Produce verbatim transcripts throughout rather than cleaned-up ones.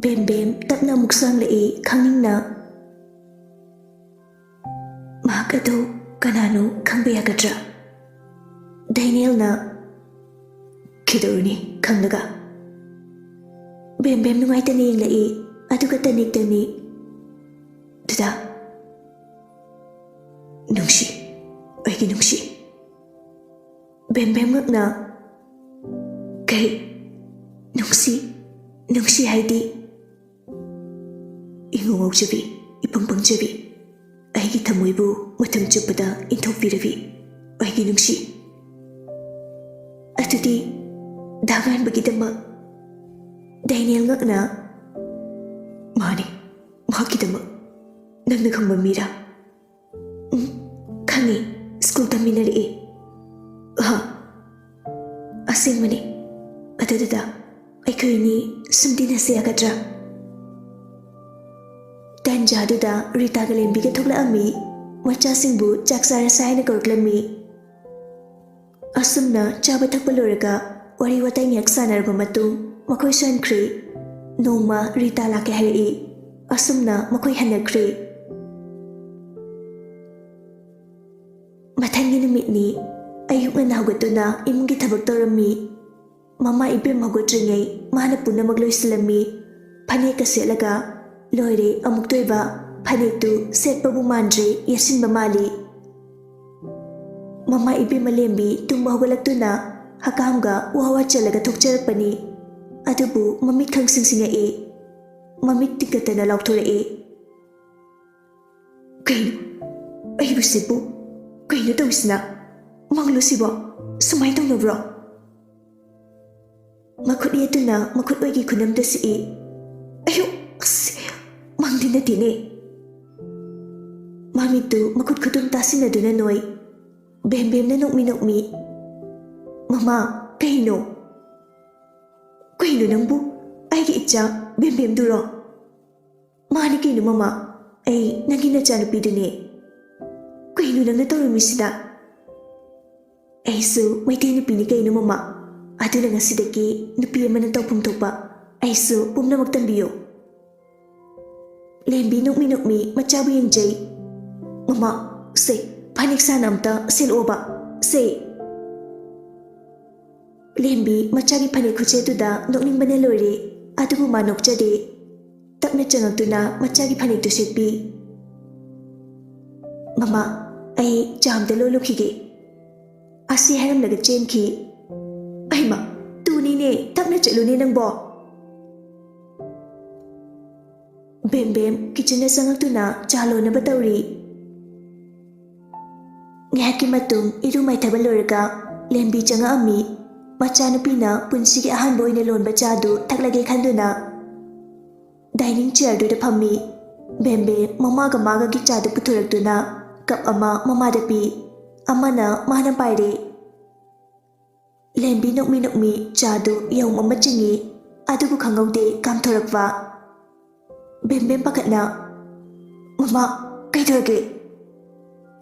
ꯕꯦꯝꯕꯦꯝ ꯇꯞꯅ ꯑꯃꯨꯛ ꯁꯥꯡꯂꯛꯏ, ꯈꯪꯅꯤꯡꯅ꯫ "ꯃꯍꯥꯛ ꯑꯗꯨ ꯀꯅꯥꯅꯣ ꯈꯪꯕ ꯌꯥꯒꯗ꯭ꯔꯥ?" ꯗꯦꯅꯤꯌꯦꯜꯅ "ꯀꯩꯗꯧꯔꯨꯅꯤ ꯈꯪꯂꯒ?" ꯕꯦꯝꯕꯦꯝ ꯅꯨꯡꯉꯥꯏꯇꯅ ꯌꯦꯡꯂꯛꯏ, ꯑꯗꯨꯒ ꯇꯅꯤꯛ ꯇꯅꯤꯛ, "ꯗꯗꯥ, ꯅꯨꯡꯁꯤ, ꯑꯩꯒꯤ ꯅꯨꯡꯁꯤ꯫" ꯕꯦꯝꯕꯦꯝ ꯉꯛꯅ, "ꯀꯩ? ꯅꯨꯡꯁꯤ? ꯅꯨꯡꯁꯤ ꯍꯥꯏꯗꯤ?" "ꯏꯉꯧ ꯉꯧꯖꯕꯤ, ꯏꯄꯪ ꯄꯪꯖꯕꯤ, ꯑꯩꯒꯤ ꯊꯃꯣꯏꯕꯨ ꯃꯇꯝ ꯆꯨꯞꯄꯗ ꯏꯟꯊꯣꯛꯄꯤꯔꯕꯤ, ꯑꯩꯒꯤ ꯅꯨꯡꯁꯤ꯫" "ꯑꯗꯨꯗꯤ ꯗꯥ ꯉꯥꯟꯕꯒꯤꯗꯃꯛ?" ꯗꯦꯅꯤꯌꯦꯜ ꯉꯛꯅ, "ꯃꯥꯅꯤ, ꯃꯍꯥꯛꯀꯤꯗꯃꯛ꯫ ꯅꯪꯅ ꯈꯪꯕ ꯃꯤꯔꯥ?" "ꯎꯝ, ꯈꯪꯉꯤ꯫ ꯁ꯭ꯀꯨꯜ ꯇꯝꯃꯤꯟꯅꯔꯛꯏ꯫" "ꯍꯥ?" "ꯑꯁꯦꯡꯕꯅꯤ꯫ ꯑꯗꯨꯗꯨꯗ ꯑꯩꯈꯣꯏ ꯑꯅꯤ ꯁꯨꯝ ꯇꯤꯟꯅꯁꯤ ꯌꯥꯒꯗ꯭ꯔꯥ?" ꯇꯥꯟꯖꯥꯗꯨꯗ ꯔꯤꯇꯥꯒ ꯂꯦꯝꯕꯤꯒ ꯊꯣꯛꯂꯛꯑꯝꯃꯤ꯫ ꯃꯆꯥꯁꯤꯡꯕꯨ ꯆꯥꯛ ꯆꯥꯔꯁꯦ ꯍꯥꯏꯅ ꯀꯧꯔꯛꯂꯝꯃꯤ꯫ ꯑꯁꯨꯝꯅ ꯆꯥꯕ ꯊꯛꯄ ꯂꯣꯏꯔꯒ ꯋꯥꯔꯤ ꯋꯥꯇꯥꯏ ꯉꯥꯏꯍꯥꯛ ꯁꯥꯟꯅꯔꯕ ꯃꯇꯨꯡ ꯃꯈꯣꯏꯁꯨ ꯍꯟꯈ꯭ꯔꯦ꯫ ꯅꯣꯡꯃ ꯔꯤꯇꯥ ꯂꯥꯛꯀꯦ ꯍꯥꯏꯔꯛꯏ꯫ ꯑꯁꯨꯝꯅ ꯃꯈꯣꯏ ꯍꯟꯅꯈ꯭ꯔꯦ꯫ ꯃꯊꯪꯒꯤ ꯅꯨꯃꯤꯠꯅꯤ꯫ ꯑꯌꯨꯛ ꯉꯟꯅ ꯍꯧꯒꯠꯇꯨꯅ ꯏꯃꯨꯡꯒꯤ ꯊꯕꯛ ꯇꯧꯔꯝꯃꯤ꯫ ꯃꯃꯥ ꯏꯕꯦꯝ ꯍꯧꯒꯠꯇ꯭ꯔꯤꯉꯩ ꯃꯥꯅ ꯄꯨꯝꯅꯃꯛ ꯂꯣꯏꯁꯤꯜꯂꯝꯃꯤ꯫ ꯐꯅꯦꯛꯀ ꯁꯦꯠꯂꯒ, "ꯂꯣꯏꯔꯦ, ꯑꯃꯨꯛꯇ ꯑꯣꯏꯕ ꯐꯅꯦꯛꯇꯨ ꯁꯦꯠꯄꯕꯨ ꯃꯥꯟꯗ꯭ꯔꯦ, ꯌꯦꯠꯁꯤꯟꯕ ꯃꯥꯜꯂꯤ꯫" ꯃꯃꯥ ꯏꯕꯦꯝꯃ ꯂꯦꯝꯕꯤ ꯇꯨꯝꯕ ꯍꯧꯒꯠꯂꯛꯇꯨꯅ ꯍꯀꯥꯝꯒ ꯋꯥ ꯋꯥ ꯆꯜꯂꯒ ꯊꯣꯛꯆꯔꯛꯄꯅꯤ꯫ ꯑꯗꯨꯕꯨ ꯃꯃꯤꯠ ꯈꯪꯁꯤꯡ ꯁꯤꯡꯉꯛꯏ꯫ ꯃꯃꯤꯠ ꯇꯤꯡꯈꯠꯇꯅ ꯂꯥꯎꯊꯣꯔꯛꯏ, "ꯀꯩꯅꯣ? ꯑꯩꯕꯨ ꯁꯤꯕꯨ ꯀꯩꯅꯣ ꯇꯧꯔꯤꯁꯤꯅ? ꯃꯪꯂꯣ ꯁꯤꯕꯣ? ꯁꯨꯃꯥꯏꯅ ꯇꯧꯅꯕ꯭ꯔꯣ?" ꯃꯈꯨꯠ ꯌꯦꯠꯇꯨꯅ ꯃꯈꯨꯠ ꯑꯣꯏꯒꯤ ꯈꯨꯅꯝꯗ ꯁꯤꯛꯏ꯫ "ꯑꯌꯨ, ꯑꯁ, ꯃꯪꯗꯤ ꯅꯠꯇꯦꯅꯦ꯫" ꯃꯃꯤꯠꯇꯨ ꯃꯈꯨꯠ ꯈꯨꯇꯨꯝ ꯇꯥꯁꯤꯟꯅꯗꯨꯅ ꯅꯣꯏ꯫ ꯕꯦꯝꯕꯦꯝꯅ ꯅꯣꯛꯃꯤ ꯅꯣꯛꯃꯤ, "ꯃꯃꯥ, ꯀꯩꯅꯣ? ꯀꯩꯅꯣ ꯅꯪꯕꯨ? ꯑꯩꯒꯤ ꯏꯆꯥ ꯕꯦꯝꯕꯦꯝꯗꯨꯔꯣ?" "ꯃꯥꯅꯤ ꯀꯩꯅꯣ ꯃꯃꯥ, ꯑꯩ ꯅꯪꯒꯤ ꯅꯆꯥꯅꯨꯄꯤꯗꯨꯅꯦ꯫ ꯀꯩꯅꯣ ꯅꯪꯅ ꯇꯧꯔꯝꯃꯤꯁꯤꯅ?" "ꯑꯩꯁꯨ ꯃꯩꯇꯩ ꯅꯨꯄꯤꯅꯤ ꯀꯩꯅꯣ ꯃꯃꯥ, ꯑꯗꯨꯅ ꯉꯁꯤꯗꯒꯤ ꯅꯨꯄꯤ ꯑꯃꯅ ꯇꯧꯐꯝ ꯊꯣꯛꯄ ꯑꯩꯁꯨ ꯄꯨꯝꯅꯃꯛ ꯇꯝꯕꯤꯌꯨ꯫ ꯂꯦꯝꯕꯤ ꯅꯣꯛꯃꯤ ꯅꯣꯛꯃꯤ ꯃꯆꯥꯕꯨ ꯌꯦꯡꯖꯩ꯫ "ꯃꯃꯥ, ꯁꯦ, ꯐꯅꯦꯛ ꯁꯥꯅ ꯑꯝꯇ ꯁꯦꯠꯂꯛꯑꯣꯕ꯫ ꯁꯦ!" ꯂꯦꯝꯕꯤ ꯃꯆꯥꯒꯤ ꯐꯅꯦꯛ ꯈꯨꯠꯁꯦꯠꯇꯨꯗ ꯅꯣꯛꯅꯤꯡꯕꯅ ꯂꯣꯏꯔꯦ꯫ ꯑꯗꯨꯕꯨ ꯃꯥ ꯅꯣꯛꯆꯗꯦ꯫ ꯇꯞꯅ ꯆꯪꯉꯛꯇꯨꯅ ꯃꯆꯥꯒꯤ ꯐꯅꯦꯛꯇꯨ ꯁꯦꯠꯄꯤ꯫ "ꯃꯃꯥ, ꯑꯩ ꯆꯥ ꯑꯝꯇ ꯂꯣꯜꯂꯨꯈꯤꯒꯦ꯫" ꯑꯁꯤ ꯍꯥꯏꯔꯝꯂꯒ ꯆꯦꯟꯈꯤ꯫ "ꯑꯩꯃ, ꯇꯨꯅꯤꯅꯦ, ꯇꯞꯅ ꯆꯠꯂꯨꯅꯦ ꯅꯪꯕꯣ꯫" ꯕꯦꯝꯕꯦꯝ ꯀꯤꯆꯟꯗ ꯆꯪꯉꯛꯇꯨꯅ ꯆꯥ ꯂꯣꯟꯅꯕ ꯇꯧꯔꯤ꯫ ꯉꯥꯏꯍꯥꯛꯀꯤ ꯃꯇꯨꯡ ꯏꯔꯨ ꯃꯥꯏꯊꯕ ꯂꯣꯏꯔꯒ ꯂꯦꯝꯕꯤ ꯆꯪꯉꯛꯑꯝꯃꯤ꯫ ꯃꯆꯥꯅꯨꯄꯤꯅ ꯄꯨꯟꯁꯤꯒꯤ ꯑꯍꯥꯟꯕ ꯑꯣꯏꯅ ꯂꯣꯟꯕ ꯆꯥꯗꯨ ꯊꯛꯂꯒꯦ ꯈꯟꯗꯨꯅ ꯗꯥꯏꯅꯤꯡ ꯆꯤꯌꯔꯗꯨꯗ ꯐꯝꯃꯤ꯫ ꯕꯦꯝꯕꯦꯝ ꯃꯃꯥꯒ ꯃꯥꯒꯒꯤ ꯆꯥꯗꯨ ꯄꯨꯊꯣꯔꯛꯇꯨꯅ ꯀꯞ ꯑꯃ ꯃꯃꯥꯗ ꯄꯤ꯫ ꯑꯃꯅ ꯃꯥꯅ ꯄꯥꯏꯔꯦ꯫ ꯂꯦꯝꯕꯤ ꯅꯣꯛꯃꯤ ꯅꯣꯛꯃꯤ ꯆꯥꯗꯨ ꯌꯥꯍꯨꯝ ꯑꯃ ꯆꯤꯡꯏ, ꯑꯗꯨꯕꯨ ꯈꯪꯍꯧꯗꯦ ꯀꯥꯝꯊꯣꯔꯛꯄ꯫ ꯕꯦꯝꯕꯦꯝ ꯄꯥꯈꯠꯅ, "ꯃꯃꯥ, ꯀꯩꯗꯧꯔꯒꯦ?"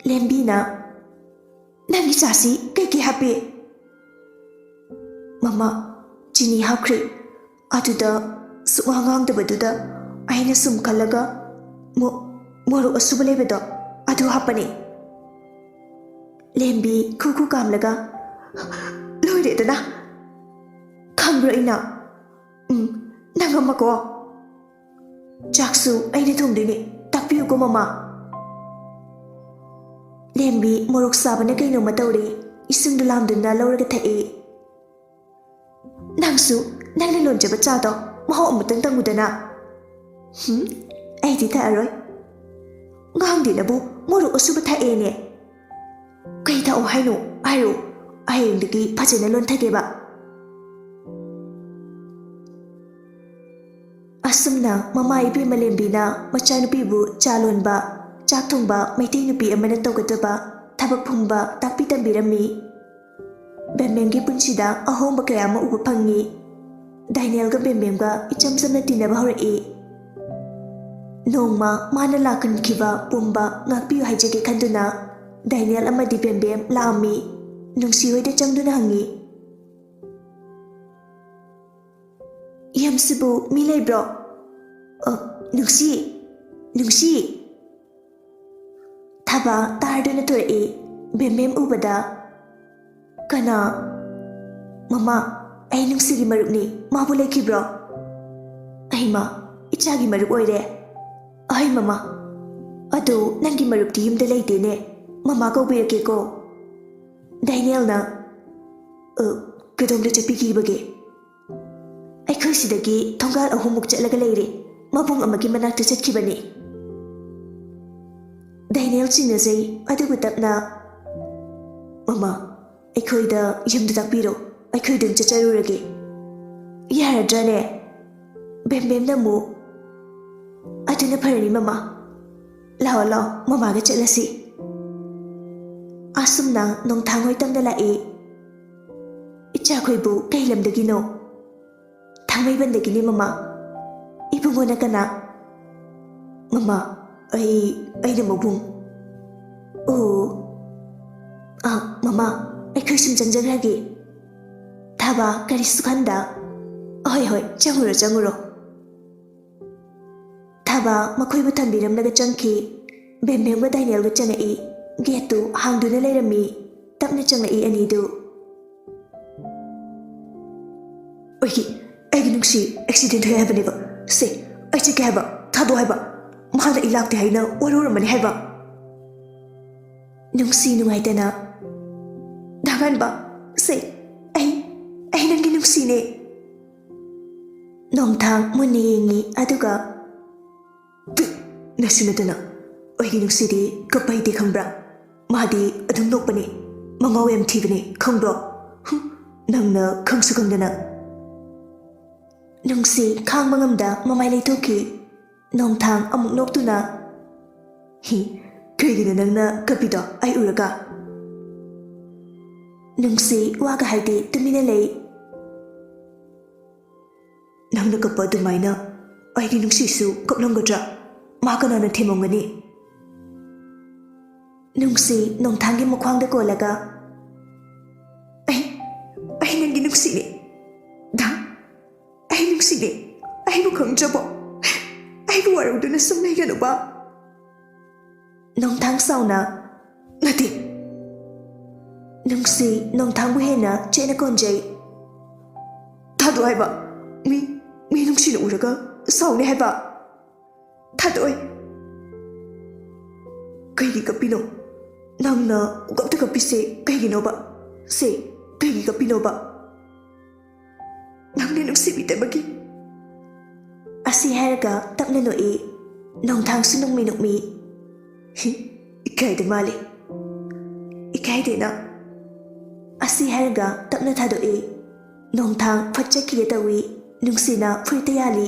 ꯂꯦꯝꯕꯤꯅ, "ꯅꯪꯒꯤ ꯆꯥꯁꯤ ꯀꯩꯀꯩ ꯍꯥꯞꯄꯤ?" "ꯃꯃꯥ, ꯆꯤꯅꯤ ꯍꯥꯞꯈ꯭ꯔꯦ꯫ ꯑꯗꯨꯗ ꯁꯨꯛꯉꯥꯡ ꯉꯥꯡꯗꯕꯗꯨꯗ ꯑꯩꯅ ꯁꯨꯝ ꯈꯜꯂꯒ ꯃꯣ-, ꯃꯣꯔꯣꯛ ꯑꯁꯨꯕ ꯂꯩꯕꯗꯣ, ꯑꯗꯨ ꯍꯥꯞꯄꯅꯦ꯫" ꯂꯦꯝꯕꯤ ꯈꯨ ꯈꯨ ꯀꯥꯝꯂꯒ, "ꯂꯣꯏꯔꯦꯗꯅ꯫ ꯈꯪꯕ꯭ꯔꯣ ꯑꯩꯅ? ꯎꯝ, ꯅꯪ ꯑꯃꯀꯣ꯫ ꯆꯥꯛꯁꯨ ꯑꯩꯅ ꯊꯣꯡꯗꯣꯏꯅꯦ꯫ ꯇꯥꯛꯄꯤꯌꯨꯀꯣ, ꯃꯃꯥ꯫" ꯂꯦꯝꯕꯤ ꯃꯣꯔꯣꯛ ꯁꯥꯕꯅ ꯀꯩꯅꯣꯝꯃ ꯇꯧꯔꯦ꯫ ꯏꯁꯤꯡꯗꯨ ꯂꯥꯝꯗꯨꯅ ꯂꯧꯔꯒ ꯊꯛꯑꯦ꯫ "ꯅꯪꯁꯨ ꯅꯪꯅ ꯂꯣꯟꯖꯕ ꯆꯥꯗꯣ ꯃꯍꯥꯎ ꯑꯃꯨꯛꯇꯪ ꯇꯪꯉꯨꯗꯅ꯫" "ꯍꯨꯝ, ꯑꯩꯗꯤ ꯊꯛꯑꯔꯣꯏ꯫" "ꯉꯥꯡꯗꯦꯅꯕꯨ, ꯃꯣꯔꯣꯛ ꯑꯁꯨꯕ ꯊꯥꯛꯑꯦꯅꯦ꯫" "ꯀꯩ ꯊꯥꯛꯑꯣ ꯍꯥꯏꯅꯣ? ꯍꯥꯏꯔꯣ, ꯍꯌꯦꯡꯗꯒꯤ ꯐꯖꯅ ꯂꯣꯟꯊꯒꯦꯕ꯫" ꯑꯁꯨꯝꯅ ꯃꯃꯥ ꯏꯕꯦꯝꯃ ꯂꯦꯝꯕꯤꯅ ꯃꯆꯥꯅꯨꯄꯤꯕꯨ ꯆꯥ ꯂꯣꯟꯕ, ꯆꯥꯛ ꯊꯣꯡꯕ, ꯃꯩꯇꯩ ꯅꯨꯄꯤ ꯑꯃꯅ ꯇꯧꯒꯗꯕ ꯊꯕꯛ ꯄꯨꯝꯕ ꯇꯥꯛꯄꯤ ꯇꯝꯕꯤꯔꯝꯃꯤ꯫ ꯕꯦꯝꯕꯦꯝꯒꯤ ꯄꯨꯟꯁꯤꯗ ꯑꯍꯣꯡꯕ ꯀꯌꯥ ꯑꯃ ꯎꯕ ꯐꯪꯉꯤ꯫ ꯗꯥꯏꯅꯦꯜꯒ ꯕꯦꯝꯕꯦꯝꯒ ꯏꯆꯝ ꯆꯝꯅ ꯇꯤꯟꯅꯕ ꯍꯧꯔꯛꯏ꯫ ꯅꯣꯡꯃ ꯃꯥꯅ ꯂꯥꯛꯍꯟꯈꯤꯕ ꯄꯨꯝꯕ ꯉꯥꯛꯄꯤꯌꯨ ꯍꯥꯏꯖꯒꯦ ꯈꯟꯗꯨꯅ ꯗꯥꯏꯅꯦꯜ ꯑꯃꯗꯤ ꯕꯦꯝꯕꯦꯝ ꯂꯥꯛꯑꯝꯃꯤ꯫ ꯅꯨꯡꯁꯤ ꯍꯣꯏꯗ ꯆꯪꯗꯨꯅ ꯍꯪꯉꯤ, ꯌꯨꯝꯁꯤꯕꯨ ꯃꯤ ꯂꯩꯕ꯭ꯔꯣ? ꯑ, ꯅꯨꯡꯁꯤ, ꯅꯨꯡꯁꯤ!" ꯊꯥꯕ ꯇꯥꯔꯗꯨꯅ ꯊꯣꯔꯛꯏ꯫ ꯕꯦꯝꯕꯦꯝ ꯎꯕꯗ ꯀꯅꯥ? "ꯃꯃꯥ, ꯑꯩ ꯅꯨꯡꯁꯤꯒꯤ ꯃꯔꯨꯞꯅꯤ꯫ ꯃꯥꯕꯨ ꯂꯩꯈꯤꯕ꯭ꯔꯣ?" "ꯑꯩꯃ, ꯏꯆꯥꯒꯤ ꯃꯔꯨꯞ ꯑꯣꯏꯔꯦ꯫ ꯑꯍꯩ ꯃꯃꯥ, ꯑꯗꯨ ꯅꯪꯒꯤ ꯃꯔꯨꯞꯇꯤ ꯌꯨꯝꯗ ꯂꯩꯇꯦꯅꯦ꯫ ꯃꯃꯥ ꯀꯧꯕꯤꯔꯛꯀꯦꯀꯣ꯫" ꯗꯥꯏꯅꯦꯜꯅ, "ꯑ, ꯀꯗꯣꯝꯗ ꯆꯠꯄꯤꯈꯤꯕꯒꯦ?" "ꯑꯩꯈꯣꯏ ꯁꯤꯗꯒꯤ ꯊꯣꯡꯒꯥꯜ ꯑꯍꯨꯝꯃꯨꯛ ꯆꯠꯂꯒ ꯂꯩꯔꯦ꯫ ꯃꯕꯨꯡ ꯑꯃꯒꯤ ꯃꯅꯥꯛꯇ ꯆꯠꯈꯤꯕꯅꯤ꯫" ꯗꯥꯏꯅꯦꯜ ꯆꯤꯡꯅꯖꯩ, ꯑꯗꯨꯕꯨ ꯇꯞꯅ, "ꯃꯃꯥ, ꯑꯩꯈꯣꯏꯗ ꯌꯨꯝꯗ ꯇꯥꯛꯄꯤꯔꯣ꯫ ꯑꯩꯈꯣꯏ ꯑꯗꯨꯝ ꯆꯠꯆꯔꯨꯔꯒꯦ꯫" "ꯌꯥꯔꯗ꯭ꯔꯥꯅꯦ?" ꯕꯦꯝꯕꯦꯝꯅ ꯑꯃꯨꯛ, "ꯑꯗꯨꯅ ꯐꯔꯅꯤ ꯃꯃꯥ꯫ ꯂꯥꯛꯑꯣ, ꯂꯥꯛꯑꯣ, ꯃꯃꯥꯒ ꯆꯠꯂꯁꯤ꯫" ꯑꯁꯨꯝꯅ ꯅꯣꯡꯊꯥꯡ ꯍꯣꯏ ꯇꯝꯅ ꯂꯥꯛꯏ꯫ "ꯏꯆꯥꯈꯣꯏꯕꯨ ꯀꯩ ꯂꯝꯗꯒꯤꯅꯣ?" "ꯊꯥꯡꯃꯩꯕꯟꯗꯒꯤꯅꯦ ꯃꯃꯥ꯫" "ꯏꯕꯨꯡꯉꯣꯅ ꯀꯅꯥ?" "ꯃꯃꯥ, ꯑꯩ, ꯑꯩꯅ ꯃꯕꯨꯡ꯫" "ꯑꯣ, ꯑ, ꯃꯃꯥ, ꯑꯩꯈꯣꯏ ꯁꯨꯝ ꯆꯪꯖꯈ꯭ꯔꯒꯦ꯫" ꯊꯥꯕ ꯀꯔꯤꯁꯨ ꯈꯟꯗ, "ꯍꯣꯏ, ꯍꯣꯏ, ꯆꯪꯉꯨꯔꯣ, ꯆꯪꯉꯨꯔꯣ꯫" ꯊꯥꯕ ꯃꯈꯣꯏꯕꯨ ꯊꯝꯕꯤꯔꯝꯂꯒ ꯆꯪꯈꯤ꯫ ꯕꯦꯝꯕꯦꯝꯒ ꯗꯥꯏꯅꯦꯜꯒ ꯆꯪꯉꯛꯏ꯫ ꯒꯦꯠꯇꯨ ꯍꯥꯡꯗꯨꯅ ꯂꯩꯔꯝꯃꯤ꯫ ꯇꯞꯅ ꯆꯪꯂꯛꯏ ꯑꯅꯤꯗꯨ꯫ "ꯑꯩꯒꯤ, ꯑꯩꯒꯤ ꯅꯨꯡꯁꯤ ꯑꯦꯛꯁꯤꯗꯦꯟ ꯊꯣꯛꯑꯦ ꯍꯥꯏꯕꯅꯦꯕ꯫ ꯁꯦ, ꯑꯩ ꯆꯠꯀꯦ ꯍꯥꯏꯕ, ꯊꯥꯗꯣꯛꯑꯣ ꯍꯥꯏꯕ꯫ ꯃꯥꯅ ꯑꯩ ꯂꯥꯛꯇꯦ ꯍꯥꯏꯅ ꯋꯥꯔꯧꯔꯝꯃꯅꯤ ꯍꯥꯏꯕ꯫" ꯅꯨꯡꯁꯤ ꯅꯨꯡꯉꯥꯏꯇꯅ, "ꯗꯥ ꯉꯥꯟꯕ, ꯁꯦ, ꯑꯩ, ꯑꯩ ꯅꯪꯒꯤ ꯅꯨꯡꯁꯤꯅꯦ꯫" ꯅꯣꯡꯊꯥꯡ ꯃꯨꯟꯅ ꯌꯦꯡꯉꯤ, ꯑꯗꯨꯒ, "ꯇꯨ, ꯅꯁꯨ ꯅꯠꯇꯅ ꯑꯩꯒꯤ ꯅꯨꯡꯁꯤꯗꯤ ꯀꯞꯄ ꯍꯩꯇꯦ ꯈꯪꯕ꯭ꯔꯥ? ꯃꯥꯗꯤ ꯑꯗꯨꯝ ꯅꯣꯛꯄꯅꯦ, ꯃꯉꯥꯎ ꯌꯥꯝ ꯊꯤꯕꯅꯦ ꯈꯪꯕ꯭ꯔꯣ? ꯍꯨꯝ, ꯅꯪꯅ ꯈꯪꯁꯨ ꯈꯪꯗꯅ꯫" ꯅꯨꯡꯁꯤ ꯈꯥꯡꯕ ꯉꯝꯗ ꯃꯃꯥꯏ ꯂꯩꯊꯣꯛꯈꯤ꯫ ꯅꯣꯡꯊꯥꯡ ꯑꯃꯨꯛ ꯅꯣꯛꯇꯨꯅ, "ꯍꯤ, ꯀꯩꯒꯤꯅꯣ ꯅꯪꯅ ꯀꯞꯄꯤꯗꯣ ꯑꯩ ꯎꯔꯒ?" ꯅꯨꯡꯁꯤ ꯋꯥꯒ ꯍꯥꯏꯗꯦ, ꯇꯨꯃꯤꯟꯅ ꯂꯩ꯫ "ꯅꯪꯅ ꯀꯞꯄ ꯑꯗꯨꯃꯥꯏꯅ ꯑꯩꯒꯤ ꯅꯨꯡꯁꯤꯁꯨ ꯀꯞꯂꯝꯒꯗ꯭ꯔꯥ? ꯃꯥ ꯀꯅꯥꯅ ꯊꯦꯝꯃꯝꯒꯅꯤ?" ꯅꯨꯡꯁꯤ ꯅꯣꯡꯊꯥꯡꯒꯤ ꯃꯈ꯭ꯋꯥꯡꯗ ꯀꯣꯜꯂꯒ, "ꯑꯩ, ꯑꯩ ꯅꯪꯒꯤ ꯅꯨꯡꯁꯤꯅꯦ꯫ ꯗꯥ, ꯑꯩ ꯅꯨꯡꯁꯤ꯫ ꯅꯦ, ꯑꯩꯕꯨ ꯈꯪꯗ꯭ꯔꯕꯣ? ꯑꯩꯕꯨ ꯋꯥꯔꯧꯗꯨꯅ ꯁꯨꯝ ꯂꯩꯒꯅꯨꯕ꯫ ꯅꯣꯡꯊꯥꯡ ꯁꯥꯎꯅ, "ꯅꯠꯇꯦ, ꯅꯨꯡꯁꯤ ꯅꯣꯡꯊꯥꯡꯕꯨ ꯍꯦꯟꯅ ꯆꯦꯠꯅ ꯀꯣꯟꯖꯩ꯫ ꯊꯥꯗꯣꯛ ꯍꯥꯏꯕ꯫ ꯃꯤ, ꯃꯤ ꯅꯨꯡꯁꯤꯅ ꯎꯔꯒ ꯁꯥꯎꯅꯤ ꯍꯥꯏꯕ꯫ ꯊꯥꯗꯣꯛꯑꯣꯏ꯫" "ꯀꯩꯒꯤ ꯀꯞꯄꯤꯅꯣ? ꯅꯪꯅ ꯄꯨꯀꯞꯇ ꯀꯞꯄꯤꯁꯦ ꯀꯩꯒꯤꯅꯣꯕ? ꯁꯦ, ꯀꯩꯒꯤ ꯀꯞꯄꯤꯅꯣꯕ? ꯅꯪꯅ ꯅꯨꯡꯁꯤꯕꯤꯗꯕꯒꯤ꯫" ꯑꯁꯤ ꯍꯥꯏꯔꯒ ꯇꯞꯅ ꯅꯣꯛꯏ꯫ ꯅꯣꯡꯊꯥꯡꯁꯨ ꯅꯣꯛꯃꯤ ꯅꯣꯛꯃꯤ꯫ "ꯍꯤ, ꯏꯀꯥꯏꯗ ꯃꯥꯜꯂꯤ꯫ ꯏꯀꯥꯏꯗꯦꯅ꯫" ꯑꯁꯤ ꯍꯥꯏꯔꯒ ꯇꯞꯅ ꯊꯥꯗꯣꯛꯏ꯫ ꯅꯣꯡꯊꯥꯡ ꯐꯠ ꯆꯠꯈꯤꯒꯦ ꯇꯧꯏ꯫ ꯅꯨꯡꯁꯤꯅ ꯐꯨꯔꯤꯠꯇ ꯌꯥꯜꯂꯤ꯫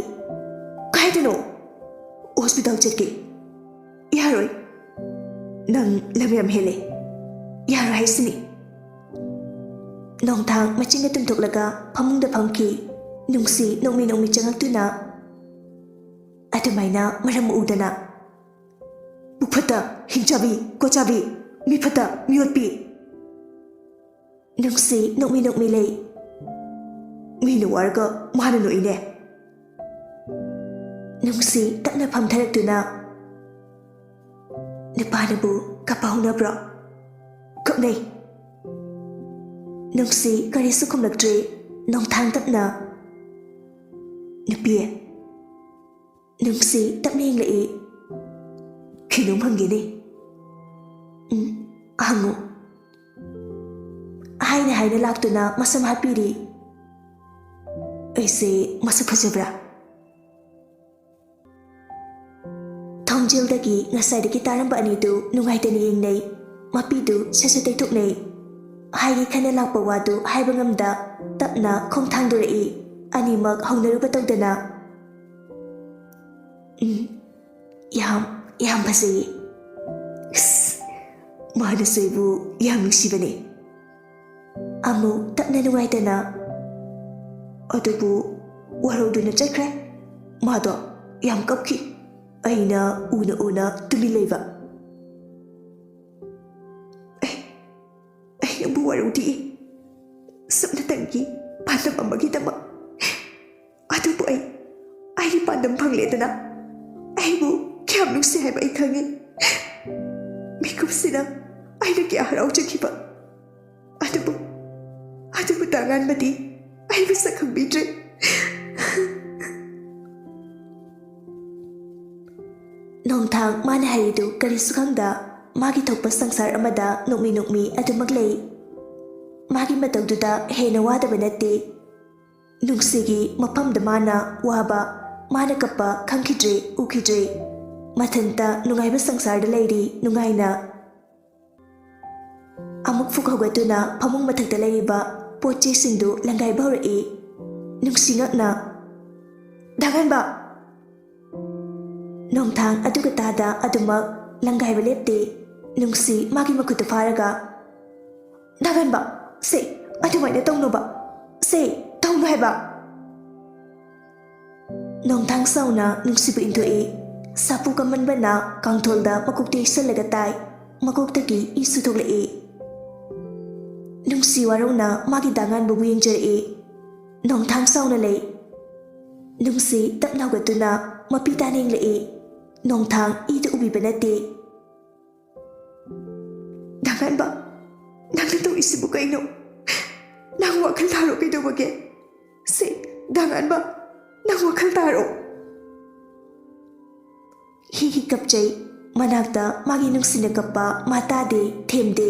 "ꯀꯥꯏꯗꯅꯣ?" "ꯍꯣꯁꯄꯤꯇꯥꯜ ꯆꯠꯀꯦ꯫" "ꯌꯥꯔꯣꯏ꯫ ꯅꯪ ꯂꯝ ꯌꯥꯝ ꯍꯦꯜꯂꯦ꯫ ꯌꯥꯔꯣꯏ ꯍꯥꯏꯁꯤꯅꯤ꯫" ꯅꯣꯡꯊꯥꯡ ꯃꯆꯤꯟꯗ ꯇꯨꯝꯊꯣꯛꯂꯒ ꯐꯃꯨꯡꯗ ꯐꯝꯈꯤ꯫ ꯅꯨꯡꯁꯤ ꯅꯣꯛꯃꯤ ꯅꯣꯛꯃꯤ ꯆꯪꯂꯛꯇꯨꯅ, "ꯑꯗꯨꯃꯥꯏꯅ ꯃꯔꯝ ꯃꯣꯛꯎꯗꯅ꯫ ꯄꯨꯛ ꯐꯠꯇ, ꯍꯤꯡꯆꯥꯕꯤ, ꯀꯣꯆꯥꯕꯤ, ꯃꯤ ꯐꯠꯇ, ꯃꯤꯑꯣꯠꯄꯤ꯫" ꯅꯨꯡꯁꯤ ꯅꯣꯛꯃꯤ ꯅꯣꯛꯃꯤ ꯂꯩ꯫ "ꯃꯤꯅ ꯋꯥꯔꯒ ꯃꯥꯅ ꯅꯣꯛꯏꯅꯦ꯫" ꯅꯨꯡꯁꯤ ꯇꯞꯅ ꯐꯝꯊꯔꯛꯇꯨꯅ, "ꯅꯨꯄꯥꯅꯕꯨ ꯀꯞꯄ ꯍꯧꯅꯕ꯭ꯔꯣ?" "ꯀꯞꯅꯩ꯫" ꯅꯨꯡꯁꯤ ꯀꯔꯤꯁꯨ ꯈꯨꯝꯂꯛꯇ꯭ꯔꯦ꯫ ꯅꯣꯡꯊꯥꯡ ꯇꯞꯅ, "ꯅꯨꯄꯤ꯫" ꯅꯨꯡꯁꯤ ꯇꯞꯅ ꯌꯦꯡꯂꯛꯏ꯫ "ꯀꯩꯅꯣꯝ ꯍꯪꯒꯦꯅꯦ꯫" "ꯎꯝ, ꯍꯪꯉꯨ꯫" ꯍꯥꯏꯅ ꯍꯥꯏꯅ ꯂꯥꯛꯇꯨꯅ ꯃꯁꯝ ꯍꯥꯠꯄꯤꯔꯤ꯫ "ꯑꯩꯁꯦ ꯃꯁꯛ ꯐꯖꯕ꯭ꯔꯥ?" ꯊꯣꯡꯖꯤꯜꯗꯒꯤ ꯉꯁꯥꯏꯗꯒꯤ ꯇꯥꯔꯝꯕ ꯑꯅꯤꯗꯨ ꯅꯨꯡꯉꯥꯏꯇꯅ ꯌꯦꯡꯅꯩ꯫ ꯃꯄꯤꯗꯨ ꯁꯠ ꯁꯠ ꯇꯩꯊꯣꯛꯅꯩ꯫ ꯍꯥꯏꯒꯦ ꯈꯟꯅ ꯂꯥꯛꯄ ꯋꯥꯗꯨ ꯍꯥꯏꯕ ꯉꯝꯗ ꯇꯞꯅ ꯈꯣꯡ ꯊꯥꯡꯗꯣꯔꯛꯏ꯫ ꯑꯅꯤꯃꯛ ꯍꯧꯅꯔꯨꯕ ꯇꯧꯗꯅ, "ꯎꯝ, ꯌꯥꯝ, ꯌꯥꯝ ꯐꯖꯩꯌꯦ꯫ ꯑꯁ, ꯃꯥꯅꯁꯨ ꯑꯩꯕꯨ ꯌꯥꯝ ꯅꯨꯡꯁꯤꯕꯅꯦ꯫" ꯑꯃꯨꯛ ꯇꯞꯅ ꯅꯨꯡꯉꯥꯏꯇꯅ, "ꯑꯗꯨꯕꯨ ꯋꯥꯔꯧꯗꯨꯅ ꯆꯠꯈ꯭ꯔꯦ꯫ ꯃꯥꯗꯣ ꯌꯥꯝ ꯀꯞꯈꯤ꯫ ꯑꯩꯅ ꯎꯅ ꯎꯅ ꯇꯨꯃꯤꯟ ꯂꯩꯕ꯫" "ꯑꯩ, ꯑꯩ ꯅꯪꯕꯨ ꯋꯥꯔꯧꯗꯤꯌꯦ꯫ ꯁꯨꯞꯅꯇꯪꯒꯤ ꯄꯥꯟꯗꯝ ꯑꯃꯒꯤꯗꯃꯛ꯫ ꯑꯗꯨꯕꯨ ꯑꯩꯒꯤ ꯄꯥꯟꯗꯝ ꯐꯪꯂꯦꯗꯅ꯫ ꯑꯩꯕꯨ ꯀꯌꯥꯝ ꯅꯨꯡꯁꯤ ꯍꯥꯏꯕ ꯑꯩ ꯈꯪꯉꯤ꯫ ꯃꯤꯀꯨꯞꯁꯤꯗ ꯑꯩꯅ ꯀꯌꯥ ꯍꯔꯥꯎꯖꯈꯤꯕ꯫ ꯑꯗꯨꯕꯨ, ꯑꯗꯨꯕꯨ ꯗꯥ ꯉꯥꯟꯕꯗꯤ ꯑꯩꯕꯨ ꯁꯛ ꯈꯪꯕꯤꯗ꯭ꯔꯦ꯫ ꯅꯣꯡꯊꯥꯡ ꯃꯥꯅ ꯍꯥꯏꯔꯤꯗꯨ ꯀꯔꯤꯁꯨ ꯈꯪꯗ, ꯃꯥꯒꯤ ꯊꯣꯛꯄ ꯁꯪꯁꯥꯔ ꯑꯃꯗ ꯅꯣꯛꯃꯤ ꯅꯣꯛꯃꯤ ꯑꯗꯨꯃꯛ ꯂꯩ꯫ ꯃꯥꯒꯤ ꯃꯇꯧꯗꯨꯗ ꯍꯦꯟꯅ ꯋꯥꯗꯕ ꯅꯠꯇꯦ꯫ ꯅꯨꯡꯁꯤꯒꯤ ꯃꯐꯝꯗ ꯃꯥꯅ ꯋꯥꯕ, ꯃꯥꯅ ꯀꯞꯄ ꯈꯪꯈꯤꯗ꯭ꯔꯦ, ꯎꯈꯤꯗ꯭ꯔꯦ꯫ ꯃꯊꯟꯇ ꯅꯨꯡꯉꯥꯏꯕ ꯁꯪꯁꯥꯔꯗ ꯂꯩꯔꯤ, ꯅꯨꯡꯉꯥꯏꯅ꯫ ꯑꯃꯨꯛ ꯐꯨꯛ ꯍꯧꯒꯠꯇꯨꯅ ꯐꯃꯨꯡ ꯃꯊꯛꯇ ꯂꯩꯔꯤꯕ ꯄꯣꯠ ꯆꯩꯁꯤꯡꯗꯨ ꯂꯪꯒꯥꯏꯕ ꯍꯧꯔꯛꯏ꯫ ꯅꯨꯡꯁꯤ ꯉꯛꯅ, "ꯗꯥ ꯉꯥꯟꯕ!" ꯅꯣꯡꯊꯥꯡ ꯑꯗꯨꯒ ꯇꯥꯗ ꯑꯗꯨꯃꯛ ꯂꯪꯒꯥꯏꯕ ꯂꯦꯞꯇꯦ꯫ ꯅꯨꯡꯁꯤ ꯃꯥꯒꯤ ꯃꯈꯨꯠꯇꯨ ꯐꯥꯔꯒ, "ꯗꯥ ꯉꯥꯟꯕ, ꯁꯦ, ꯑꯗꯨꯃꯥꯏꯅ ꯇꯧꯅꯨꯕ꯫ ꯁꯦ, ꯇꯧꯅꯨ ꯍꯥꯏꯕ!" ꯅꯣꯡꯊꯥꯡ ꯆꯥꯎꯅ ꯅꯨꯡꯁꯤꯕꯨ ꯏꯟꯊꯣꯛꯏ꯫ ꯁꯥꯐꯨ ꯀꯃꯟꯕꯅ ꯀꯥꯡꯊꯣꯜꯗ ꯃꯀꯣꯛꯇ ꯌꯩꯁꯜꯂꯒ ꯇꯥꯏ꯫ ꯃꯀꯣꯛꯇꯒꯤ ꯏꯁꯨ ꯊꯣꯛꯂꯛꯏ꯫ ꯅꯨꯡꯁꯤ ꯋꯥꯔꯧꯅ ꯃꯥꯒꯤ ꯗꯥ ꯉꯥꯟꯕꯕꯨ ꯌꯦꯡꯖꯔꯛꯏ꯫ ꯅꯣꯡꯊꯥꯡ ꯆꯥꯎꯅ ꯂꯩ꯫ ꯅꯨꯡꯁꯤ ꯇꯞꯅ ꯍꯧꯒꯠꯇꯨꯅ ꯃꯄꯤ ꯇꯥꯅ ꯌꯦꯡꯂꯛꯏ꯫ ꯅꯣꯡꯊꯥꯡ ꯏꯗꯨ ꯎꯕꯤꯕ ꯅꯠꯇꯦ꯫ "ꯗꯥ ꯉꯥꯟꯕ, ꯅꯪꯅ ꯇꯧꯔꯤꯁꯤꯕꯨ ꯀꯩꯅꯣ? ꯅꯪ ꯋꯥꯈꯜ ꯊꯥꯔꯣ ꯀꯩꯗꯧꯕꯒꯦ? ꯁꯦ, ꯗꯥ ꯉꯥꯟꯕ, ꯅꯪ ꯋꯥꯈꯜ ꯊꯥꯔꯣ꯫" ꯍꯤ ꯍꯤ ꯀꯞꯆꯩ꯫ ꯃꯅꯥꯛꯇ ꯃꯥꯒꯤ ꯅꯨꯡꯁꯤꯅ ꯀꯞꯄ ꯃꯥ ꯇꯥꯗꯦ, ꯊꯦꯝꯗꯦ꯫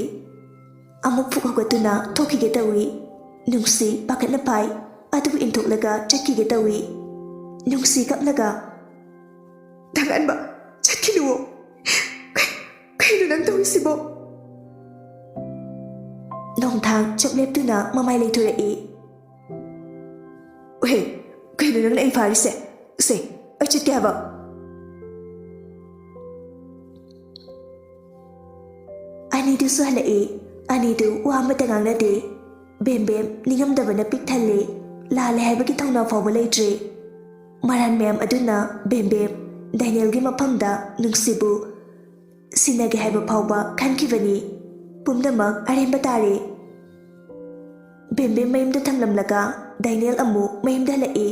ꯑꯃꯨꯛ ꯐꯨꯛ ꯍꯧꯒꯠꯇꯨꯅ ꯊꯣꯛꯈꯤꯒꯦ ꯇꯧꯏ꯫ ꯅꯨꯡꯁꯤ ꯄꯥꯈꯠꯅ ꯐꯥꯏ, ꯑꯗꯨꯕꯨ ꯏꯟꯊꯣꯛꯂꯒ ꯆꯠꯈꯤꯒꯦ ꯇꯧꯏ꯫ ꯅꯨꯡꯁꯤ ꯀꯞꯂꯒ, "ꯗꯥ ꯉꯥꯟꯕ, ꯆꯠꯈꯤꯅꯨꯋꯣ꯫ ꯀꯩ-, ꯀꯩꯅꯣ ꯅꯪ ꯇꯧꯔꯤꯁꯤꯕꯣ?" ꯅꯣꯡꯊꯥꯡ ꯆꯞ ꯂꯦꯞꯇꯨꯅ ꯃꯃꯥꯏ ꯂꯩꯊꯣꯔꯛꯏ꯫ "ꯍꯦ, ꯀꯩꯅꯣ ꯅꯪꯅ ꯑꯩ ꯐꯥꯔꯤꯁꯦ? ꯁꯦ, ꯑꯩ ꯆꯠꯀꯦ ꯍꯥꯏꯕ꯫" ꯑꯅꯤꯗꯨꯁꯨ ꯍꯜꯂꯛꯏ꯫ ꯑꯅꯤꯗꯨ ꯋꯥ ꯑꯃꯠꯇ ꯉꯥꯡꯅꯗꯦ꯫ ꯕꯦꯝꯕꯦꯝ ꯅꯤꯡꯉꯝꯗꯕꯅ ꯄꯤꯛ ꯊꯜꯂꯦ꯫ ꯂꯥꯜꯂꯦ ꯍꯥꯏꯕꯒꯤ ꯊꯧꯅꯥ ꯐꯥꯎꯕ ꯂꯩꯇ꯭ꯔꯦ꯫ ꯃꯔꯥꯟ ꯃꯌꯥꯝ ꯑꯗꯨꯅ ꯕꯦꯝꯕꯦꯝ ꯗꯥꯏꯅꯦꯜꯒꯤ ꯃꯐꯝꯗ ꯅꯨꯡꯁꯤꯕꯨ ꯁꯤꯟꯅꯒꯦ ꯍꯥꯏꯕ ꯐꯥꯎꯕ ꯈꯟꯈꯤꯕꯅꯤ꯫ ꯄꯨꯝꯅꯃꯛ ꯑꯔꯦꯝꯕ ꯇꯥꯔꯦ꯫ ꯕꯦꯝꯕꯦꯝ ꯃꯌꯨꯝꯗ ꯊꯝꯂꯝꯂꯒ ꯗꯥꯏꯅꯦꯜ ꯑꯃꯨꯛ ꯃꯌꯨꯝꯗ ꯍꯜꯂꯛꯏ꯫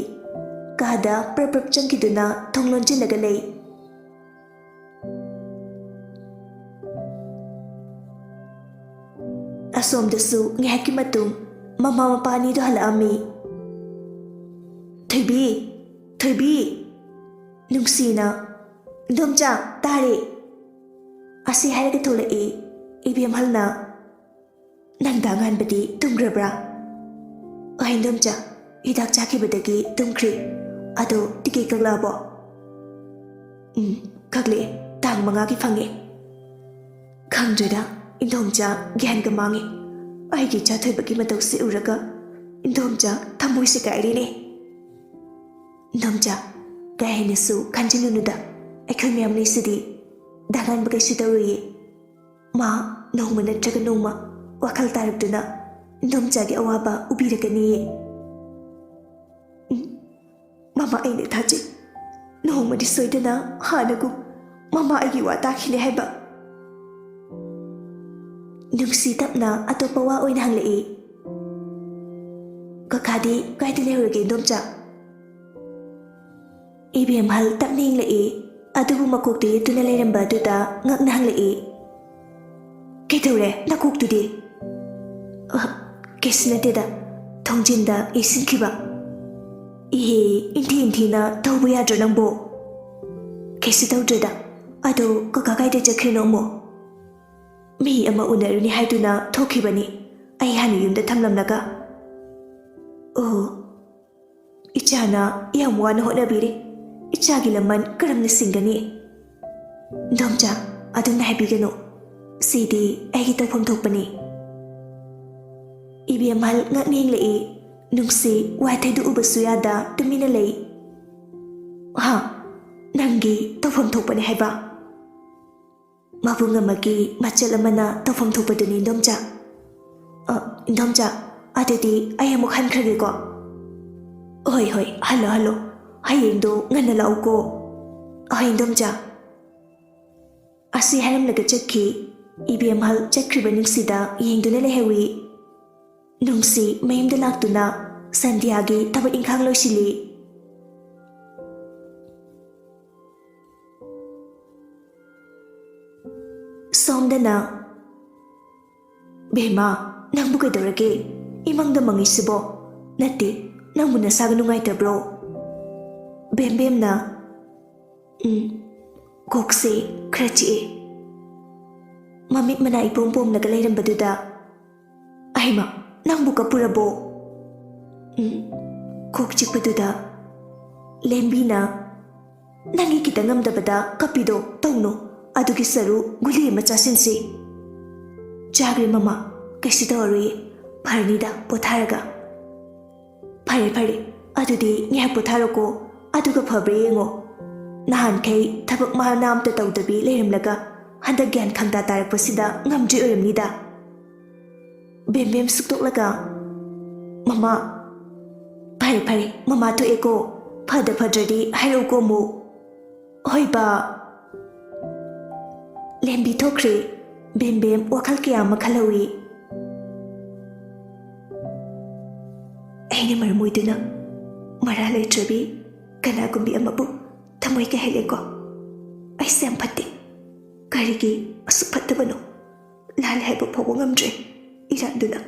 ꯀꯥꯗ ꯄ꯭ꯔꯞ ꯄ꯭ꯔꯞ ꯆꯪꯈꯤꯗꯨꯅ ꯊꯣꯡ ꯂꯣꯟꯁꯤꯜꯂꯒ ꯂꯩ꯫ ꯑꯁꯣꯝꯗꯁꯨ ꯉꯥꯏꯍꯥꯛꯀꯤ ꯃꯇꯨꯡ ꯃꯃꯥ ꯃꯄꯥ ꯑꯅꯤꯗꯨ ꯍꯜꯂꯛꯑꯝꯃꯤ꯫ "ꯊꯣꯏꯕꯤ! ꯊꯣꯏꯕꯤ!" ꯅꯨꯡꯁꯤꯅ, "ꯏꯟꯗꯣꯝꯆꯥ, ꯇꯥꯔꯦ!" ꯑꯁꯤ ꯍꯥꯏꯔꯒ ꯊꯣꯛꯂꯛꯏ ꯏꯕꯦꯝꯍꯜꯅ꯫ "ꯅꯪꯗ ꯑꯉꯥꯟꯕꯗꯤ ꯇꯨꯝꯈ꯭ꯔꯕ꯭ꯔꯥ?" "ꯑꯍ, ꯏꯟꯗꯣꯝꯆꯥ, ꯍꯤꯗꯥꯛ ꯆꯥꯈꯤꯕꯗꯒꯤ ꯇꯨꯝꯈ꯭ꯔꯦ꯫ ꯑꯗꯣ ꯇꯤꯀꯦꯠ ꯀꯛꯂꯛꯑꯕꯣ?" "ꯎꯝ, ꯀꯛꯂꯛꯑꯦ꯫ ꯇꯥꯡ ꯃꯉꯥꯒꯤ ꯐꯪꯉꯦ꯫" "ꯈꯪꯗ꯭ꯔꯦꯗ, ꯏꯟꯗꯣꯝꯆꯥ, ꯒ꯭ꯌꯥꯟꯒ ꯃꯥꯡꯉꯦ꯫ ꯑꯩꯒꯤ ꯏꯆꯥ ꯊꯣꯏꯕꯒꯤ ꯃꯇꯧꯁꯦ ꯎꯔꯒ ꯏꯟꯗꯣꯝꯆꯥ ꯊꯃꯣꯏꯁꯦ ꯀꯥꯏꯔꯦꯅꯦ꯫" "ꯏꯟꯗꯣꯝꯆꯥ, ꯀꯥ ꯍꯦꯟꯅꯁꯨ ꯈꯟꯖꯤꯜꯂꯨꯅꯨꯗ꯫ ꯑꯩꯈꯣꯏ ꯃꯌꯥꯝ ꯂꯩꯁꯤꯗꯤ꯫ ꯗꯥ ꯑꯉꯥꯟꯕ ꯀꯩꯁꯨ ꯇꯧꯔꯣꯏꯌꯦ꯫ ꯃꯥ ꯅꯣꯡꯃ ꯅꯠꯇ꯭ꯔꯒ ꯅꯣꯡꯃ ꯋꯥꯈꯜ ꯇꯥꯔꯛꯇꯨꯅ ꯏꯟꯗꯣꯝꯆꯥꯒꯤ ꯑꯋꯥꯕ ꯎꯕꯤꯔꯛꯀꯅꯤꯌꯦ꯫" "ꯎꯝ, ꯃꯃꯥ, ꯑꯩꯅ ꯊꯥꯖꯩ꯫ ꯅꯣꯡꯃꯗꯤ ꯁꯣꯏꯗꯅ ꯍꯥꯟꯅꯒꯨꯝ ꯃꯃꯥ ꯑꯩꯒꯤ ꯋꯥ ꯇꯥꯈꯤꯅꯤ ꯍꯥꯏꯕ꯫" ꯅꯨꯡꯁꯤ ꯇꯞꯅ ꯑꯇꯣꯞꯄ ꯋꯥ ꯑꯣꯏꯅ ꯍꯪꯂꯛꯏ꯫ "ꯀꯀꯥꯗꯤ ꯀꯥꯏꯗ ꯂꯩꯍꯧꯔꯒꯦ, ꯏꯟꯗꯣꯝꯆꯥ?" ꯏꯕꯦꯝꯍꯜ ꯇꯞꯅ ꯌꯦꯡꯂꯛꯏ, ꯑꯗꯨꯕꯨ ꯃꯀꯣꯛꯇ ꯌꯦꯠꯇꯨꯅ ꯂꯩꯔꯝꯕ ꯑꯗꯨꯗ ꯉꯛꯅ ꯍꯪꯂꯛꯏ꯫ "ꯀꯩꯗꯧꯔꯦ ꯅꯀꯣꯛꯇꯨꯗꯤ?" "ꯑ, ꯀꯩꯁꯨ ꯅꯠꯇꯦꯗ, ꯊꯣꯡꯖꯤꯟꯗ ꯌꯩꯁꯤꯟꯈꯤꯕ꯫" "ꯏꯍꯦ, ꯏꯟꯊꯤ ꯏꯟꯊꯤꯅ ꯇꯧꯕ ꯌꯥꯗ꯭ꯔꯣ ꯅꯪꯕꯣ?" "ꯀꯩꯁꯨ ꯇꯧꯗ꯭ꯔꯦꯗ, ꯑꯗꯣ ꯀꯀꯥ ꯀꯥꯏꯗ ꯆꯠꯈ꯭ꯔꯤꯅꯣ ꯑꯃꯨꯛ?" "ꯃꯤ ꯑꯃ ꯎꯅꯔꯨꯅꯤ ꯍꯥꯏꯗꯨꯅ ꯊꯣꯛꯈꯤꯕꯅꯤ, ꯑꯩ ꯍꯥꯟꯅ ꯌꯨꯝꯗ ꯊꯝꯂꯝꯂꯒ꯫" "ꯑꯣ, ꯏꯆꯥꯅ ꯌꯥꯝ ꯋꯥꯅ ꯍꯣꯠꯅꯕꯤꯔꯤ, ꯏꯆꯥꯒꯤ ꯂꯃꯟ ꯀꯔꯝꯅ ꯁꯤꯡꯒꯅꯤ?" "ꯏꯟꯗꯣꯝꯆꯥ, ꯑꯗꯨꯝꯅ ꯍꯥꯏꯕꯤꯒꯅꯨ, ꯁꯤꯗꯤ ꯑꯩꯒꯤ ꯇꯧꯐꯝ ꯊꯣꯛꯄꯅꯤ꯫" ꯏꯕꯦꯝꯍꯜ ꯉꯛꯅ ꯌꯦꯡꯂꯛꯏ, ꯅꯨꯡꯁꯤ ꯋꯥꯏꯊꯩꯗꯨ ꯎꯕꯁꯨ ꯌꯥꯗ ꯇꯨꯃꯤꯟꯅ ꯂꯩ꯫ "ꯍꯥ? ꯅꯪꯒꯤ ꯇꯧꯐꯝ ꯊꯣꯛꯄꯅꯤ ꯍꯥꯏꯕ?" "ꯃꯕꯨꯡ ꯑꯃꯒꯤ ꯃꯆꯜ ꯑꯃꯅ ꯇꯧꯐꯝ ꯊꯣꯛꯄꯗꯨꯅꯤ, ꯏꯟꯗꯣꯝꯆꯥ꯫" "ꯑ, ꯏꯟꯗꯣꯝꯆꯥ, ꯑꯗꯨꯗꯤ ꯑꯩ ꯑꯃꯨꯛ ꯍꯟꯈ꯭ꯔꯒꯦꯀꯣ꯫" "ꯍꯣꯏ, ꯍꯣꯏ, ꯍꯜꯂꯣ, ꯍꯜꯂꯣ꯫ ꯍꯌꯦꯡꯗꯣ ꯉꯟꯅ ꯂꯥꯛꯎꯀꯣ꯫" "ꯍꯣꯏ, ꯏꯟꯗꯣꯝꯆꯥ꯫" ꯑꯁꯤ ꯍꯥꯏꯔꯝꯂꯒ ꯆꯠꯈꯤ꯫ ꯏꯕꯦꯝꯍꯜ ꯆꯠꯈ꯭ꯔꯤꯕ ꯅꯨꯡꯁꯤꯗ ꯌꯦꯡꯗꯨꯅ ꯂꯩꯍꯧꯏ꯫ ꯅꯨꯡꯁꯤ ꯃꯌꯨꯝꯗ ꯂꯥꯛꯇꯨꯅ ꯁꯟꯙ꯭ꯌꯥꯒꯤ ꯊꯕꯛ ꯏꯪꯈꯥꯡ ꯂꯣꯏꯁꯤꯜꯂꯤ꯫ ꯁꯣꯝꯗꯅ, "ꯕꯦꯝꯃ, ꯅꯪꯕꯨ ꯀꯩꯗꯧꯔꯒꯦ? ꯏꯃꯪꯗ ꯃꯪꯉꯤꯁꯤꯕꯣ? ꯅꯠꯇꯦ, ꯅꯪꯕꯨ ꯅꯁꯥꯒ ꯅꯨꯡꯉꯥꯏꯇꯕ꯭ꯔꯣ?" ꯕꯦꯝꯕꯦꯝꯅ, "ꯎꯝ, ꯀꯣꯛꯁꯦ ꯈꯔ ꯆꯤꯛꯑꯦ꯫" ꯃꯃꯤꯠ ꯃꯅꯥ ꯏꯄꯣꯝ ꯄꯣꯝꯂꯒ ꯂꯩꯔꯝꯕꯗꯨꯗ, "ꯑꯩꯃ, ꯅꯪꯕꯨ ꯀꯞꯄꯨꯔꯕꯣ?" ꯎꯝ, ꯀꯣꯛ ꯆꯤꯛꯄꯗꯨꯗ ꯂꯦꯝꯕꯤꯅ, "ꯅꯪꯒꯤ ꯈꯤꯇꯪ ꯉꯝꯗꯕꯗ ꯀꯞꯄꯤꯗꯣ ꯇꯧꯅꯨ, ꯑꯗꯨꯒꯤ ꯁꯔꯨ ꯒꯨꯂꯤ ꯑꯃ ꯆꯥꯁꯤꯟꯁꯤ꯫" "ꯆꯥꯈ꯭ꯔꯦ ꯃꯃꯥ, ꯀꯩꯁꯨ ꯇꯧꯔꯔꯣꯏꯌꯦ, ꯐꯔꯅꯤꯗ ꯄꯣꯊꯥꯔꯒ꯫" "ꯐꯔꯦ ꯐꯔꯦ, ꯑꯗꯨꯗꯤ ꯉꯥꯏꯍꯥꯛ ꯄꯣꯊꯥꯔꯣꯀꯣ, ꯑꯗꯨꯒ ꯐꯕ꯭ꯔꯥ ꯌꯦꯡꯉꯣ꯫ ꯅꯍꯥꯟꯈꯩ ꯊꯕꯛ ꯃꯅꯥ ꯑꯝꯇ ꯇꯧꯗꯕꯤ ꯂꯩꯔꯝꯂꯒ ꯍꯟꯗꯛ ꯒ꯭ꯌꯥꯟ ꯈꯪꯇꯥ ꯇꯥꯔꯛꯄꯁꯤꯗ ꯉꯝꯗ꯭ꯔꯤ ꯑꯣꯏꯔꯝꯅꯤꯗ꯫" ꯕꯦꯝꯕꯦꯝ ꯁꯨꯛꯇꯣꯛꯂꯒ, "ꯃꯃꯥ, ꯐꯔꯦ ꯐꯔꯦ, ꯃꯃꯥ ꯊꯣꯛꯑꯦꯀꯣ, ꯐꯗ ꯐꯗ꯭ꯔꯗꯤ ꯍꯥꯏꯔꯛꯎꯀꯣ ꯑꯃꯨꯛ꯫" "ꯍꯣꯏ ꯕꯥ꯫" ꯂꯦꯝꯕꯤ ꯊꯣꯛꯈ꯭ꯔꯦ꯫ ꯕꯦꯝꯕꯦꯝ ꯋꯥꯈꯜ ꯀꯌꯥ ꯑꯃ ꯈꯜꯍꯧꯏ꯫ "ꯑꯩꯅ ꯃꯔꯝ ꯑꯣꯏꯗꯨꯅ ꯃꯔꯥ ꯂꯩꯇ꯭ꯔꯕꯤ ꯀꯅꯥꯒꯨꯝꯕꯤ ꯑꯃꯕꯨ ꯊꯃꯣꯏ ꯀꯥꯏꯍꯜꯂꯦꯀꯣ꯫ ꯑꯩꯁꯦ ꯌꯥꯝ ꯐꯠꯇꯦ꯫ ꯀꯔꯤꯒꯤ ꯑꯁꯨꯛ ꯐꯠꯇꯕꯅꯣ? ꯂꯥꯜꯂꯦ ꯍꯥꯏꯕ ꯐꯥꯎꯕ ꯉꯝꯗ꯭ꯔꯦ ꯏꯔꯥꯟꯗꯨꯅ꯫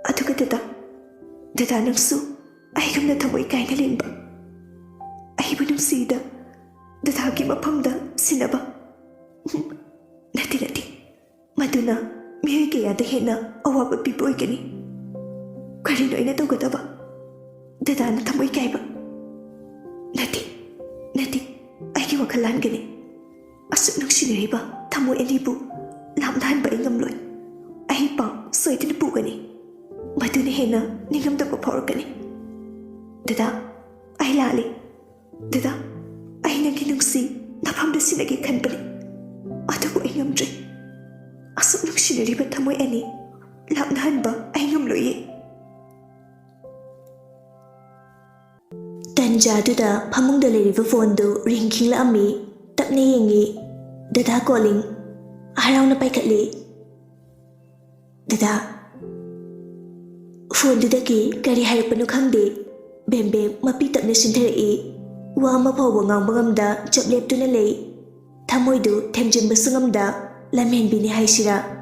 ꯑꯗꯨꯒ ꯗꯗꯥ, ꯗꯗꯥ ꯅꯪꯁꯨ ꯑꯩꯒꯨꯝꯅ ꯊꯃꯣꯏ ꯀꯥꯏꯅ ꯂꯦꯟꯕ, ꯑꯩꯕꯨ ꯅꯨꯡꯁꯤꯗ ꯗꯗꯥꯒꯤ ꯃꯐꯝꯗ ꯁꯤꯟꯅꯕ꯫ ꯅꯠꯇꯦ, ꯅꯠꯇꯦ, ꯃꯗꯨꯅ ꯃꯤꯑꯣꯏ ꯀꯌꯥꯗ ꯍꯦꯟꯅ ꯑꯋꯥꯕ ꯄꯤꯕ ꯑꯣꯏꯒꯅꯤ꯫ ꯀꯔꯤꯅꯣ ꯑꯩꯅ ꯇꯧꯒꯗꯕ? ꯗꯗꯥꯅ ꯊꯃꯣꯏ ꯀꯥꯏꯕ? ꯅꯠꯇꯦ, ꯅꯠꯇꯦ, ꯑꯩꯒꯤ ꯋꯥꯈꯜ ꯂꯥꯟꯒꯅꯤ꯫ ꯑꯁꯨꯛ ꯅꯨꯡꯁꯤꯅꯔꯤꯕ ꯊꯃꯣꯏ ꯑꯅꯤꯕꯨ ꯂꯥꯞꯅꯍꯟꯕ ꯑꯩ ꯉꯝꯂꯣꯏ꯫ ꯑꯩ ꯄꯥꯎ ꯁꯣꯏꯗꯅ ꯄꯨꯒꯅꯤ꯫ ꯃꯗꯨꯅ ꯍꯦꯟꯅ ꯅꯤꯡꯉꯝꯗꯕ ꯐꯥꯎꯔꯛꯀꯅꯤ꯫ ꯗꯗꯥ, ꯑꯩ ꯂꯥꯜꯂꯤ꯫ ꯗꯗꯥ, ꯑꯩ ꯅꯪꯒꯤ ꯅꯨꯡꯁꯤ ꯅꯐꯝꯗ ꯁꯤꯟꯅꯒꯦ ꯈꯟꯕꯅꯤ, ꯑꯗꯨꯕꯨ ꯑꯩ ꯉꯝꯗ꯭ꯔꯦ꯫ ꯑꯁꯨꯛ ꯅꯨꯡꯁꯤꯅꯔꯤꯕ ꯊꯃꯣꯏ ꯑꯅꯤ ꯂꯥꯞꯅꯍꯟꯕ ꯑꯩ ꯉꯝꯂꯣꯏꯌꯦ꯫" ꯇꯟꯖꯥꯗꯨꯗ ꯐꯃꯨꯡꯗ ꯂꯩꯔꯤꯕ ꯐꯣꯟꯗꯨ ꯔꯤꯡ ꯈꯤꯡꯂꯛꯑꯝꯃꯤ꯫ ꯇꯞꯅ ꯌꯦꯡꯉꯤ꯫ "ꯗꯗꯥ ꯀꯣꯂꯤꯡ꯫" ꯍꯔꯥꯎꯅ ꯄꯥꯏꯈꯠꯂꯤ꯫ "ꯗꯗꯥ꯫" ꯐꯣꯟꯗꯨꯗꯒꯤ ꯀꯔꯤ ꯍꯥꯏꯔꯛꯄꯅꯣ ꯈꯪꯗꯦ꯫ ꯕꯦꯝꯕꯦꯝ ꯃꯄꯤ ꯇꯞꯅ ꯆꯤꯟꯊꯔꯛꯏ꯫ ꯋꯥ ꯑꯃ ꯐꯥꯎꯕ ꯉꯥꯡꯕ ꯉꯝꯗ ꯆꯞ ꯂꯦꯞꯇꯨꯅ ꯂꯩ꯫ ꯊꯃꯣꯏꯗꯨ ꯊꯦꯝꯖꯤꯟꯕꯁꯨ ꯉꯝꯗ ꯂꯝꯍꯦꯟꯕꯤꯅꯤ ꯍꯥꯏꯁꯤꯔꯥ?